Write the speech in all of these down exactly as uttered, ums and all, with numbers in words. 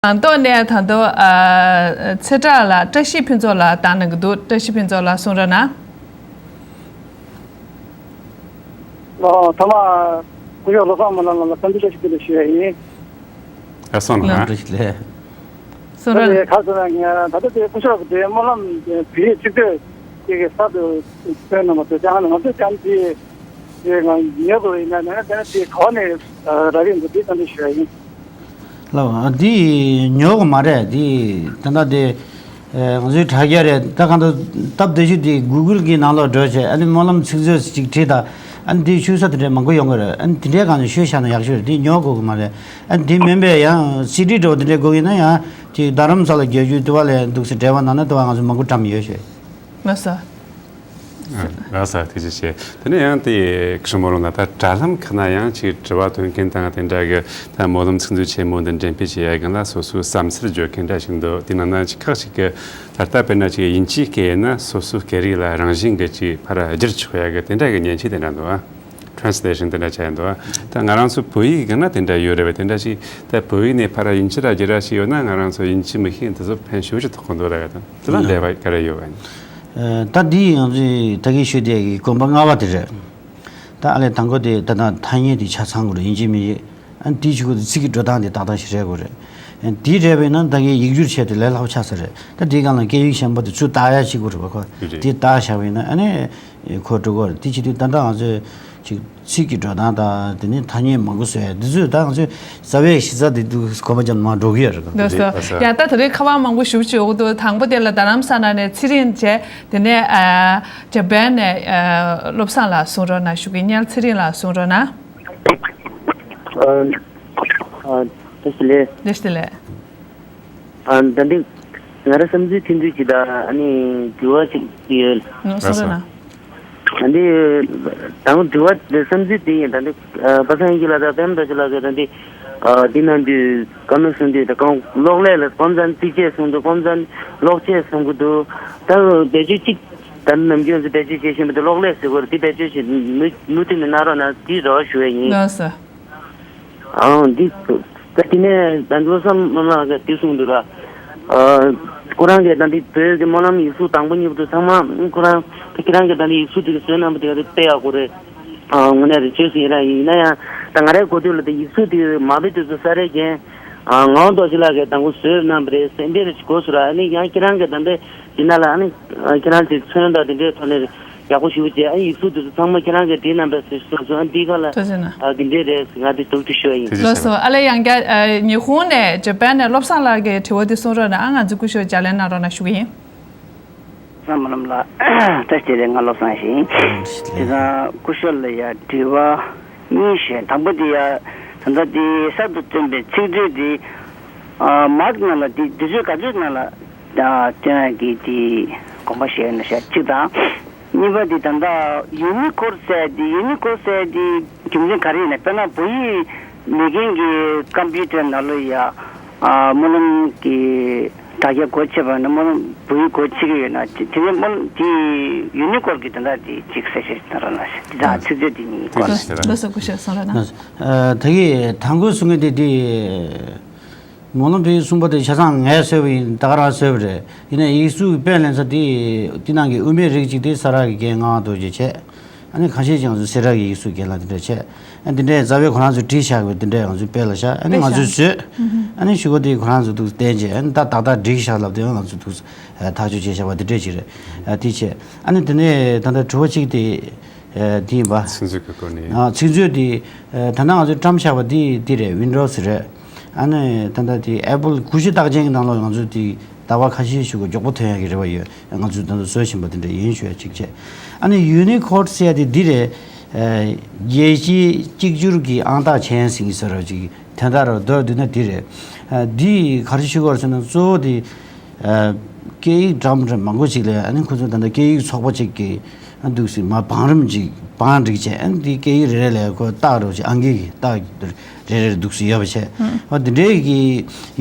ལགས། ཐོག་ནས་ད་དུང་ཨ་ཚེ་བཀྲ་ལགས། བཀྲ་ཤིས་ཕུན་ཚོགས་ལགས་བཏང་གནང་གི་འདུག་བཀྲ་ཤིས་ཕུན་ཚོགས་ལགས་གསུང་རོགས་གནང་། ཨོ། ཐ་མ་སྐུ་ཞབས་བློ་བཟང་སྨོན་ལམ་ལགས་ལ་འཚམས་འདྲི་བཀྲ་ཤིས་བདེ་ལེགས་ཞུ་ཡ་ཡིན། ཨ་སོང་ལ། ལགས། བཀྲ་ཤིས་བདེ་ལེགས། གསུང་ད་རོགས། དེ་ག་ཟེར་ན་ངས་ད་ལྟ་དེ་སྐུ་ཞབས་དེ་སྨོན་ལམ་བོད་ཡིག་ཚིག་མཛོད་དེ་གི་གསར་དུ་བཏོན་གནང་བ་དེ་ཀྱང་ང་ཚོས་ཀྱང་དེ་དེ་ང་ཉོ་དགོས་ཡིན་ན་ནས་དེ་ནས་དེ་ག་ནས་རག་གི་འདུག་དེ་བསམ་ཚུལ་ཞུ་ཡ་ཡིན། ལགས། འདི་ཉོ་དགོས་མ་རེད། འདི་ད་ལྟ་དེ་ང་ཚོའི་དྲ་རྒྱ་རེད། ད་གང་ལྟར་སྟབས་བདེ་ཤོས་དེ་གུ་གུལ་གྱི་ནང་ལོགས་འགྲོ་བྱས། ཨ་ནི་སྨོན་ལམ་ཚིག་མཛོད་ཅིག་བྲིས་དང་། ཨ་ནི་འདི་ཤོད་ས་དེ་འདྲའི་མང་པོ་ཡོང་གི་རེད། ཨ་ནི་དེ་འདྲའི་སྒང་ནས་ཤོད་བཞག་ན་ཡག་ཤོས་རེད། འདི་ཉོ་དགོས་ཀྱི་མ་རེད། ཨ་ནི་དེ་མིན་པའི་ཡང་སི་ཌི་འདྲ་བོ་དེ་འདྲའི་དགོས་ཡིན་ན་ཡང་དེ་རྡ་རམ་ས་ལ་རྒྱལ་རྒྱུ་དེ་བ་ལས་འདུག་སེ་འབྲེལ་བ་གནང་ན་དེ་བ་ང་ཚོ་མང་པོ་བཀྲམ་ཡོད་ཤོད། ལགས་སོ། ཨ། ལགས་སོ། ཐུགས་རྗེ་ཆེ། དེ་ནས་ཡང་དེ་སྐུ་ཞབས་སྨོན་ལམ་ལགས། ད་དྲ་ལམ་ཁག་ན་ཡང་ཅིག་དྲི་བ་འདོན་མཁན་དང་དེ་འདྲ་གི་ད་སྨོན་ལམ་ཚིག་མཛོད་ཆེན་མོ་འདི་འགྲེམས་སྤེལ་བྱེད་ཡ་གི་ལ་སོ་སོའི་བསམ་ཚུལ་བརྗོད་མཁན་འདྲ་ཞིག་འདུག་དེ་ནང་ན་ཅིག་ཁག་ཅིག་གི་ད་ལྟ་དཔེར་ན་ཅིག་དབྱིན་ཇིའི་སྐད་ཡིན་ན་སོ་སོའི་སྐད་རིགས་ལ་རང་བཞིན་གྱི་ཅིག་ཕར་བསྒྱུར་ཆོག་ཡ་གི་དེ་འདྲ་གི་མཉེན་ཆས་དེ་འདྲ་འདུག་ཨ། translation དེ་འདྲ་བྱས་འདུག་ད་ང་རང་ཚོ་བོད་ཡིག་གི་ནང་དེ་འདྲ་ཡོད་རེད་པས། དེ་འདྲ་ཞིག་ད་བོད་ཡིག་ནས་ཕར་དབྱིན་ཇི་ལ་བསྒྱུར་ར་ཞིག་ཡོད་ན་ང་རང་ཚོ་དབྱིན་ཇི་མི་ཤེས་འདི་ཚོ་ཕན་ཞེ་པོ་ཅིག་ཐོགས་ཀྱི་འདུག་ར། དེ་ལ་འབྲེལ་བ་ག་རེ་ཡོད་པ་ཡིན། ད་འདི་ང་ཚོས་ད་གིན་ཞུས་དེ་གི་གོམ་པ་ལྔ་པ་དེ་རེད། ད་ཨ་ལས་དང་པོ་དེ་ད་ད་ཐ་སྙད་དེ་ཆ་ཚང་དགོས་རེད། དབྱིན་ཇི་མི་ཡིག་ཨ་ནི་དེའི་གཞུག་གུ་དེ་ཚིག་གི་འགྲོ་སྟངས་དེ་ཏག་ཏག་ཞིག་རེད་དགོས་རེད། དེ་རེད་པས་ན་ད་གིན་ཡིག་སྒྱུར་བྱས་ཏེ་ལས་སླ་པོ་ཆགས་ས་རེད། ད་དེའི་སྒང་ལ་སྐད་ཡིག་གཞན་པ་དེ་ཚུར་བཏགས་ཡ་ཞིག་དགོས་རེད་པ། ཁོ་རེད། དེ་བཏགས་བཞག་པས་ན་ཨ་ནི། ཁོ་འགྲོ་གི་རེད། དེ་བྱེད་དུས་ད་ལྟ་ང་ཚོས་ཅིག་ཚིག་གི་འགྲོ་སྟངས་དང་དེ་ནས་ཐ་སྙད་མང་པོ་བཟོ་ཡ་འདི་ཚོས་ད་ང་ཚོས་རྩ་བའི་གཞི་རྩ་དེ་དུ་གོམ་པ་རྒྱབ་ནས་མར་འགྲོ་གི་ཡོད་རེད། ལགས་སོ། ཡ་ད་ད་རེས་ཁ་པར་མང་པོ་ཞུ་ཅིག་འོག་ཏུ་དང་པོ་དེ་ལ་རྡ་རམ་ས་ལ་ནས་ཚེ་རིང་བྱས། དེ་ནས་ཨ་ཇ་པན་ནས་ཨ་བློ་བཟང་ལགས་གསུང་རོགས་གནང་ཞུ་གི། ཉལ་ཚེ་རིང་ལགས་གསུང་རོགས་གནང་། ཨ་ཨ་བཀྲ་ཤིས་བདེ་ལེགས། བཀྲ་ཤིས་བདེ་ལེགས། ཨ་ད་འདི་ང་རང་བསམ་ཚུལ་ཐུང་ཐུང་ཅིག་དང་ཨ་ནི་དྲི་བ་ཅིག་ཡོད། ཨ་གསུང་རོགས་གནང་། ཨ་འདི་དང་དྲི་བ་འདི་བསམ་ཚུལ་འདི་ཡིན། ད་འདི་ཨ་པ་སངས་སྐྱིད་ལགས་དང་པད་མ་རྡོ་རྗེ་ལགས་ཀྱིས་ད་འདི་ཨ་འདི་གནང་དུས་བཀའ་མོལ་གསུང་དུས་ད་གང་གློག་ཀླད་ལ་གོམས་ཙམ་རྩིས་དཔྱད་གསུང་འདུག་གོམས་ཙམ་གློག་ཆས་གསུང་གི་འདུག་ད་བེད་སྤྱོད་ཅིག་ད་ནམ་རྒྱུན་ཚོ་བེད་སྤྱོད་བྱེད་བཞིན་པ་དེ་གློག་ཀླད་ཟེར་གོ་རེད། དེ་བེད་སྤྱོད་བྱེད་མུ་མུ་མཐུད་ནས་གནང་རོགས་གནང་། དེ་རེ་བ་ཞུ་ཡས་ཡིན། ལགས་སོ། ཨང་འདི། ད་དེ་ནས་ད་བློ་བཟང་སྨོན་ལམ་གྱིས་འདི་གསུངས་འདུག་ར། ཨ་ཁོ་རང་གིས་ད་འདི་བོད་ཀྱི་སྨོན་ལམ་ཡིག་གཟུགས་དང་པོ་གཉིས་པོ་དེ་ཚང་མ་ཁོ་རང་ཁྱེད་རང་གིས་ད་འདི་ཡིག་གཟུགས་དེ་གི་བཟོས་གནང་པ་དེ་ག་དེ་དཔེ་ཡག་པོ་རེད། ཨ་དངོས་གནས་རེད། ཆོས་སྲིད་ཡིན་ར་ཡིན་ན་ཡང་ད་ང་རའི་གོ་ཐོས་ལ་དེ་ཡིག་གཟུགས་དེ་མ་བེད་དུ་ཚོ་ས་རེ་རྒན་ཨ་ངག་དབང་རྡོ་རྗེ་ལགས་ཀྱིས་དང་པོ་བཟོས་གནང་པ་རེད་ཟེར་འདི་རེ་གོ་སོང་ར། ཨ་ནི་ཡང་ཁྱེད་རང་གིས་ད་འདི་ཡིན་ན་ལ་ཨ་ནི་ཁྱེད་རང་ཚོས་ཚོན་དང་དེ་འདྲའི་ཐོག་ནས། ཡག་པོ་ཞེ་པོ་བྱས། ཨ་ཡིག་གཟུགས་དེ་ཚོ་ཚང་མ་ཁྱེད་རང་གིས་བྲིས་གནང་པས་ཟེར་གསུངས་སོང་། ཨ་འདི་ག་ལ་ཐུགས་རྗེ་གནང་། ཨ་འདི་འདྲས་རེད་ཟེར་ང་དེ་འདུག་ཏུ་ཞུ་བ་ཡིན། ཐུགས་རྗེ་ལགས་སོ། ཆེ་ཨ་ལས་ཡང་བསྐྱར་ཨ་ཉི་ཧོང་ནས་ཇ་པན་ནས་བློ་བཟང་ལགས་ཀྱི་དྲི་བ་དེ་གསུང་རོགས་གནང་། ཨ་ང་ཚོའི་སྐུ་ཞབས་ལྗགས་ལན་གནང་རོགས་གནང་ཞུ་གི་ཡིན། བློ་བཟང་སྨོན་ལམ་ལགས། བཀྲ་ཤིས་བདེ་ལེགས། ང་བློ་བཟང་ཞིག་ཡིན། བཀྲ་ཤིས་བདེ་ལེགས། དེ་སང་སྐུ་ཞབས་ལ་ཡ་དྲི་བ་གཉིས་ཞུ། དང་པོ་དེ་ཡ་ད་ལྟ་དེ་གསར་དུ་བཏོན་པའི་ཚིག་མཛོད་དེ་ཨ་མཱག་ནང་ལ་དེ་དུས་ཚོད་ག་ཚོད་ནང་ལ་ཨ་བཏོན་ཡ་གི་དེ་དགོངས་པ་བཞེས་ན་ཤག་གཅིག་དང་། གཉིས་པ་དེ་ད་ལྟ་ཡུ་ནི་ཀོཌ་ཟེར་དེ་ཡུ་ནི་ཀོཌ་ཟེར་དེ་རྒྱུ་མཚན་ག་རེ་ཡིན་ན། དཔེར་ན་བོད་ཡིག་མེད་མཁན་གྱི་ཀམ་པུ་ཊར་ནང་ལོགས་ཡ་ཨ་སྨོན་ལམ་གྱི་དྲ་རྒྱ་སྒོ་ཕྱེ་བ་ན་སྨོན་ལམ་བོད་ཡིག་སྒོ་ཕྱེ་གི་ཡོད་ན་དེ་ནས་སྨོན་ལམ་དེ་ཡུ་ནི་ཀོཌ་གི་དེ་འདྲ་དེ་གཅིག་གསལ་བཤད་གནང་རོགས་གནང་ཞེས། དེ་དང་ཚིག་མཛོད་དེ་གཉིས་སྐོར་ལ། ལགས་སོ། སྐུ་ཞབས་གསུང་རོགས་གནང་། ཨ་ད་གིན་དང་པོ་གསུང་མཁན་དེ་དེ། སྨོན་ལམ་བོད་ཡིག་གསུམ་པ་དེ་ཆ་ཚང་ངས་བཟོས་པ་ཡིན། ད་ག་རང་བཟོས་པ་རེད། ཡིན་ནའི་ཡིག་གཟུགས་དཔེ་ལེན་ས་དེ་དེ་ནང་གི་དབུ་མའི་རིགས་གཅིག་དེ་ས་རཱ་གི་རྒན་ངག་དབང་རྡོ་རྗེ་བྱས། ཨ་ནི་ཁ་ཤས་ཀྱང་ཚོ་སེ་ར་གི་ཡིག་གཟུགས་རྒན་ལགས་དེ་འདྲ་བྱས། ཨ་དེ་འདྲའི་རྩ་བའི་ཁོ་རང་ཚོས་བྲིས་བཞག་པའི་དེ་འདྲའི་ང་ཚོས་དཔེ་ལ་བཞག་ཨ་ནི་ང་ཚོས་བཟོས། ཨ་ནི་གཞུག་གུ་དེ་ཁོ་རང་ཚོས་འདུག་བསྟན་བྱས། ཨ་ནི་ད་ཏག་ཏག་བསྒྲིགས་བཞག་ལབ་དེ་ང་ཚོས་འདུག་ཐག་གཅོད་བྱས་བཞག་པ་དེ་འདྲས་ཅིག་རེད། ཨ་དེ་བྱས། ཨ་ནི་དེ་ནས་ད་ལྟ་དྲི་བ་གཅིག་དེ། ཨ་དེ་ཡིན་པ། ཚིག་མཛོད་ཀྱི་སྐོར་ནས། ཨ་ཚིག་མཛོད་དེ་ཨ་ད་ལྟ་ང་ཚོས་བཀྲམ་བཞག་པ་དེ་དེ་རེད། ཝིན་ཌོ་སི་རེད། ཨ་ནི་ད་ལྟ་དེ་ཨེ་པལ་ཀུ་ཤུ་རྟགས་ཅན་གྱི་ནང་ལོགས་ང་ཚོས་དེ་ཟླ་བ་ཁ་ཤས་ཤིག་གི་མགྱོགས་པོ་ཐོན་ཡག་གི་རེ་བ་ཡོད། ང་ཚོས་ད་ལྟ་བཟོ་བཞིན་པ་དེ་འདྲ་ཡིན་ཞུ་ཡ་གཅིག་བྱས། ཨ་ནི་ཡུ་ནི་ཀོཌ་ཟེར་ཡ་དེ་འདི་རེད། ཨ་རྒྱལ་སྤྱིའི་གཅིག་གྱུར་གྱི་ཨང་རྟགས་ཅན་ཟེར་གྱི་ཟེར་བ་ཅིག་དོན་དག་རུ་མདོར་བསྡུས་ན་འདི་རེད། ཨ་འདི་ག་རེ་ཞུ་དགོས་རེད་ཟེར་ན་གཙོ་བོ་དེ། ཨ་སྐད་ཡིག་འདྲ་མི་འདྲ་མང་པོ་ཅིག་ལ་ཨ་ནི་ཁོ་ཚོ་ད་ལྟ་སྐད་ཡིག་ཚོགས་པ་ཅིག་གིས་ཨ་འདུག་སེ་མར་བང་རིམ་ཅིག་ པང་སྒྲིག་བྱས། ཨ་ནི་དེ་སྐད་ཡིག་རེ་རེ་ལ་ཁོ་རྟགས་རོ་ཅིག་ཨང་ཀི་གི་རྟགས་རེ་རེ་འདུག་སེ་ཡོད་པ་བྱས། ཨ་དེ་འདྲའི་གི་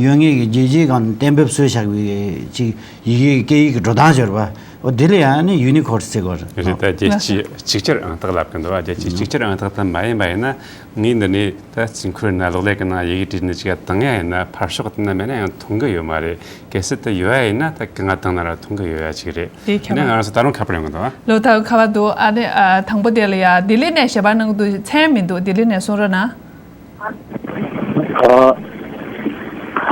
ཡོད་ངེས་ཀྱི་རྒྱལ་སྤྱིའི་སྒང་གཏན་འབེབས་བཟོས་བཞག་པའི་ཅིག་ཡི་གེ་སྐད་ཡིག་གི་འགྲོ་སྟངས་ཤོར་བ། འོ་དེ་ལ་ཡང་ནི་ཡུ་ནི་ཁོ་ཌི་ཟེར་གོ་རེད། རེད། ད་རྒྱལ་སྤྱིའི་གཅིག་གྱུར་ཨང་རྟགས་ལབ་གི་འདུག་བ། རྒྱལ་སྤྱིའི་གཅིག་གྱུར་ཨང་རྟགས་དེ་མ་ཡིན་པ་ཡིན་ན། ངས་འདི་ནས་ད་ཚིག་མཁོ་ན་གློག་ཀླད་ཀྱི་ནང་ཡི་གེ་བྲིས་ནས་ཅིག་བཏང་ཡ་ཡིན་ན། ཕར་ཕྱོགས་དེ་ན་མེད་ན་ཡང་མཐོང་གི་ཡོད་མ་རེད། གལ་སྲིད་དེ་ཡོད་ཡ་ཡིན་ན་ད་གང་ང་བཏང་ན་ར་མཐོང་གི་ཡོད་ཡ་ཅིག་རེད། དེ་ཁྱད་ནས་པར་ང་རང་ཚོ་ད་རུང་ཁ་པར་ཡོང་གི་འདུག་བ། ལོ་ད་ཁ་པར་འདུག་ཨ་ནི་ཨ་དང་པོ་དེ་ལ་ཡ་ལྡི་ལི་ནས་ཞལ་པར་གནང་གི་འདུག་མཚན་མི་འདུག་ལྡི་ལི་ནས་གསུང་རོགས་གནང་། ཨ།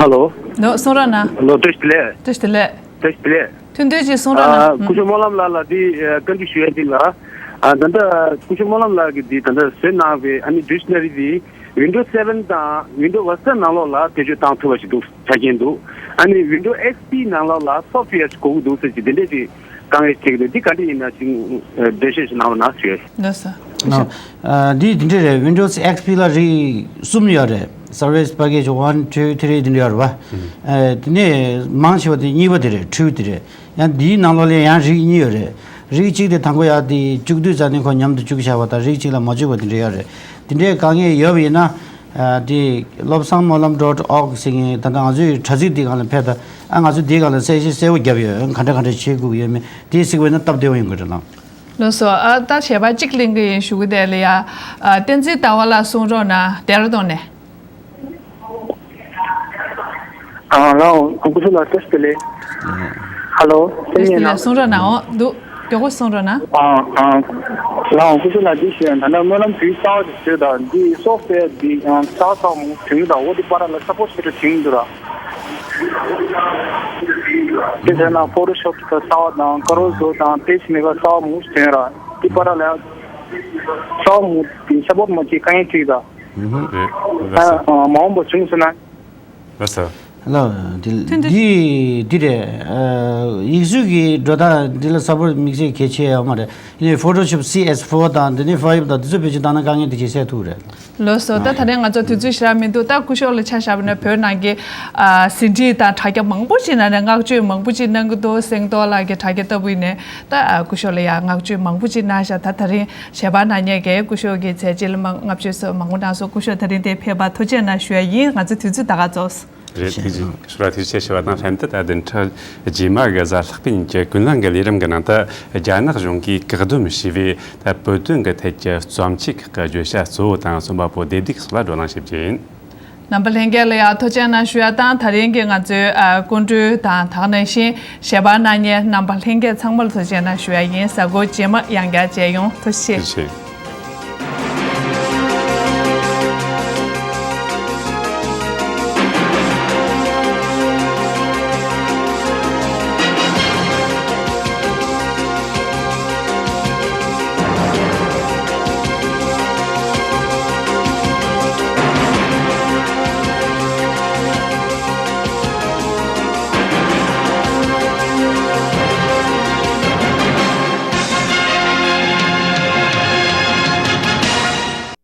ཧ་ལོ། ལོ་གསུང་རོགས་གནང་། ལོ་བཀྲ་ཤིས་བདེ་ལེགས། བཀྲ་ཤིས་བདེ་ལེགས། བཀྲ་ཤིས་བདེ་ལེགས། ཐུང་ཐུང་ཅིག་གསུང་རོགས་གནང་། ཨ། སྐུ་ཞབས་སྨོན་ལམ་ལགས་ལ་འདི་ཨ་བཀའ་འདྲི་ཞུ་ཡ་ཅིག་ལ། ཨ། ད་ལྟ་སྐུ་ཞབས་སྨོན་ལམ་ལགས་ཀྱིས་འདི་ད་ལྟ་བཟོས་གནང་བའི་ཨ་ནི་ཌིག་ཤ་ན་རི་འདི་Windows seven དང་Windows Vista ནང་ལོགས་ལ་བེད་སྤྱོད་བཏང་ཐུབ་པ་ཞིག་འདུག་ཆ་རྐྱེན་འདུག་ཨ་ནི་Windows X P ནང་ལོགས་ལ་སོབ་ཊི་ཝེར་ཞིག་དགོས་ཀྱི་འདུག་ཟེར་གྱི་འདི་འདྲས་ཅིག་དཀའ་ངལ་འཕྲད་ཀྱི་འདུག་འདི་ག་འདྲས་ཡིན་ན་ཅིག་འགྲེལ་བཤད་ཞིག་གནང་རོགས་གནང་ཞུ། ལགས་སོ། ཨ། འདི་འདི་འདྲས་རེད། Windows X P ལ་རིགས་གསུམ་ཡོད་རེད། Service Package one, two, three འདི་འདྲས་ཡོད་རེད་པ། ཨ། དེ་ནས་མང་ཆེ་བ་དེ་གཉིས་པ་དེ་རེད། འཕྲུལ་དེ་རེད། ཡང་འདིའི་ནང་ལོགས་ལ་ཡང་རིགས་གཉིས་ཡོད་རེད། རིགས་གཅིག་དེ་དང་པོ་ཡག་དེ་བཅུག་དུས་ཙ་ནས་ཁོ་མཉམ་དུ་བཅུག་བཞག་པ་དང་། རིགས་གཅིག་ལ་མ་བཅུག་པ་དེ་འདྲ་ཡོད་རེད། དེ་འདྲའི་དཀའ་ངལ་ཡོད་པ་ཡིན་ན། ཨ། དེ་བློ་བཟང་སྨོན་ལམ་dot org ཟེར་མཁན་ད་ལྟ་ང་ཚོའི་དྲ་ཚིགས་འདི་སྒང་ལ་ཕེབས་དང་། ཨ། ང་ཚོས་འདིའི་སྒང་ལ་གསལ་བཤད་གསལ་པོ་བརྒྱབ་ཡོད། ག་འདྲ་ག་འདྲ་བྱེད་དགོས་ཀྱི་ཡོད་མེད་དེ་གཟིགས་པ་ཡིན་ན་སྟབས་བདེ་བོ་ཡོང་གི་རེད་ལགས། ལགས་སོ། ཨ། ད་ཞལ་པར་གཅིག་ལེན་གྱི་ཡིན་ཞུ་གི། དེ་ལ་ཡ། ཨ། བསྟན་འཛིན་ཟླ་བ་ལགས་གསུང་རོགས་གནང་། ལྡེ་ར་ལྡུན་ནས། ཨ། ལགས་འོང་། སྐུ་ཞབས་ལགས་བཀྲ་ཤིས་བདེ་ལེགས། ཧ་ལོ། བཀྲ་ཤིས་བདེ་ལེགས། གསུང་རོགས་གནང་། འོ་འདུག་མགྱོགས་པོ་གསུང་རོགས་གནང་། ཨ། ཨ། ལགས་འོང་། སྐུ་ཞབས་ལགས་འདི་ཞུ་ཡ། ད་ལྟ་སྨོན་ལམ་དུས་གསར་པ་ཞིག་བཟོས་དང་། འདི་སོབ་ཊི་ཝེར་འདི་ཡང་གསར་གསར་མང་པོ་བྱུང་ཡོད་དང་། འོ་འདི་བར་ལ་ས་པོར་ཊི་བྱེད་འགྲོ་བྱུང་འདུག་ར། དེ་ཟེར་ན་ཕོ་ཊོ་ཤོབ་གི་གསར་པ་དང་། ཀ་རོ་ཟོ་དང་པེཇ་མེ་ཀར་གསར་པ་མང་པོ་ཞིག་བྱུང་ཡོད་ར། འདི་བར་ལ་གསར་པ་མང་པོ་འདི་ས་པོར་ཊི་མ་བྱེད་དཀའ་ངལ་འཕྲད་ཡོད་ད། ཨུ་ཧུ། རེད། ཨ། ལགས་སོ། ཨ། མ་འོངས་པ་བྱུང་སོང་ན། ལགས་སོ། ལགས། འདི་ཐུན་ཐུན། འདི་འདི་རེད། ཨ། ཡིག་གཟུགས་ཀྱི་འགྲོ་སྟངས་འདི་ལ་ས་པོར་ཊི་དམིགས་བསལ་གལ་ཆེ་ཡོད་མ་རེད། ཡིན་ནའི་ཕོ་ཊོ་ཤོབ་སི་ཨེས་ཕོར་དང་འདི་ནས་ཕའིབ་དང་འདི་ཚོ་བེད་སྤྱོད་བཏང་ན་དཀའ་ངལ་འདི་ཅིག་སེལ་ཐུབ་རེད། ལགས་སོ། ད་ད་རེས་ང་ཚོ་དུས་ཚོད་ཞེ་དྲག་མི་འདུག་ད་སྐུ་ཞབས་ལ་ཆ་བཞག་པ་ན་བོད་ནང་གི། ཨ། ཟིན་བྲིས་དང་དྲ་རྒྱ་མང་པོ་ཞིག་ནང་ནས་བསྔགས་བརྗོད་མང་པོ་ཞིག་གནང་གི་འདུག་སེང་རྡོར་ལགས་ཀྱི་དྲ་རྒྱ་ལྟ་བུ་ཡིན་ནའི། ད། ཨ། སྐུ་ཞབས་ལ་ཡང་བསྔགས་བརྗོད་མང་པོ་ཅིག་གནང་ཤག་ད་ད་རིང་ཞལ་པར་གནང་མཁན་གྱི་སྐུ་ཞབས་ཀྱི་མཛད་རྗེས་ལ་མ་བསྔགས་བརྗོད་སོགས་མང་པོ་གནང་སོང་། སྐུ་ཞབས་ད་རིང་འདིར་ཕེབས་པར་ཐུགས་རྗེ་གནང་ཞུ་ཡ་ཡིན། ང་ཚོ་དུས་ཚོད་ད་ག་རྫོགས་སོང་། རེད། ཐུགས་རྗེ་ཆེ། ཞུ་བ་ཐུགས་རྗེ་ཆེ་ཞུ་བ་དང་ལྷན་དུ། ད་བདུན་ཕྲག་རྗེས་མ་གི་གཟའ་ལྷག་པའི་ཉིན་གྱི་ཀུན་གླེང་གི་ལས་རིམ་གྱི་ནང་དུ། རྒྱ་ནག་གཞུང་གིས་བཀག་སྡོམ་བྱས་པའི་ད་བོད་དོན་གྱི་ཐད་ཀྱི་བརྩམས་ཆོས་ཁག་གི་བརྗོད་བྱ་གཙོ་བོ་དང་རྩོམ་པ་པོ་བདེ་སྡུག་སོགས་ལ་བགྲོ་གླེང་བྱེད་རྒྱུ་ཡིན། རྣམ་པ་ལྷན་རྒྱས་ལ་ཡང་ཐུགས་རྗེ་གནང་ཞུ་ཡ་དང་། ད་རིང་གི་ང་ཚོའི། ཨ། སྐུ་མགྲོན་དང་དེ་ནང་བཞིན་ཞལ་པར་གནང་མཁན་རྣམ་པ་ལྷན་རྒྱས་ཚང་མ་ལ་ཐུགས་རྗེ་གནང་ཞུ་ཡ་ཡིན། གཟའ་འཁོར་རྗེས་མ་ཡང་བསྐྱར་མཇལ་ཡོང་། ཐུགས་རྗེ་ཆེ། ཐུགས་རྗེ་ཆེ།